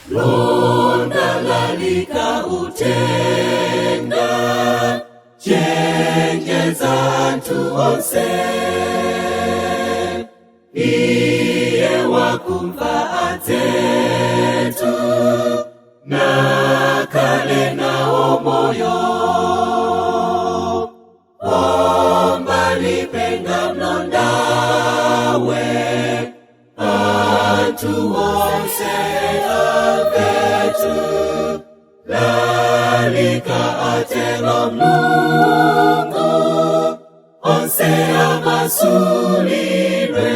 Londa lalika utenga, chenjeza anthu onse. Iye wakumva adzetu, nakhale nawo moyo. Omba lipenga mlondawe, anthu onse amvetu. Lalika atelo Mulungu, onse amasulidwe.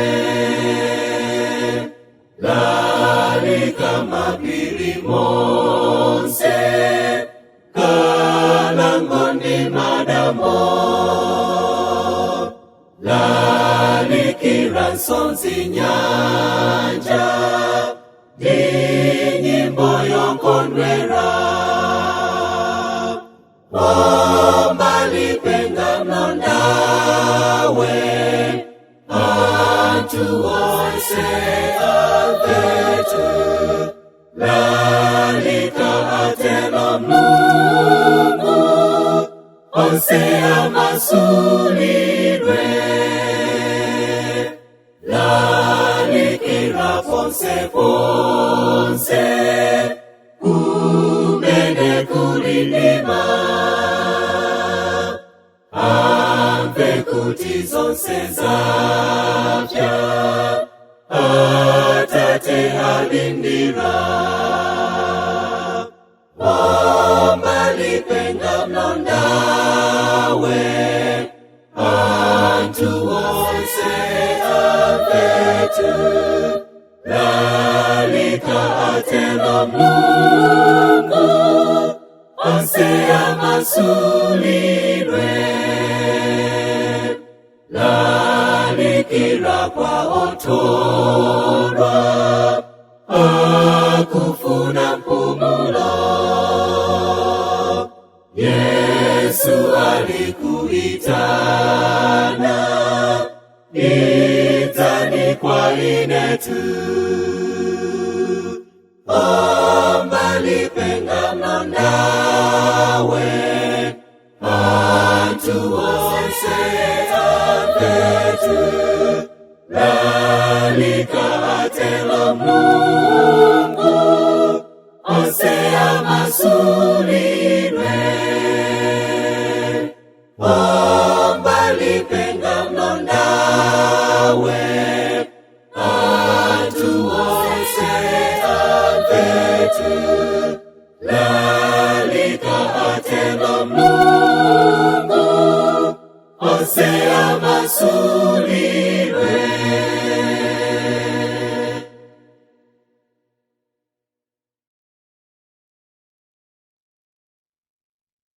Lalika mapiri monse, nkhalango ndi madambo. Lalikira nsonzi, nyanja, ndi nyimbo yokondwera. Omba lipenga mlondawe, anthu onse amvetu. Lalika atelo Mulungu, onse amasulidwe. Lalikira ponse ponse, kumene kuli mdima, amve kuti zonse zapsa, Atate alindira. Omba lipenga mlondawe, anthu onse amvetu. Lalika atelo Mulungu, onse amasulidwe. Lalikira kwa othodwa, akufuna mpumulo, Yesu alikuitana, idzani kwa inetu. Omba lipenga mlondawe, anthu onse amvetu. Lalika atelo Mulungu, onse amasulidwe. Omba lipenga mlondawe, anthu onse amvetu. Lalika atelo Mulungu, onse amasulidwe.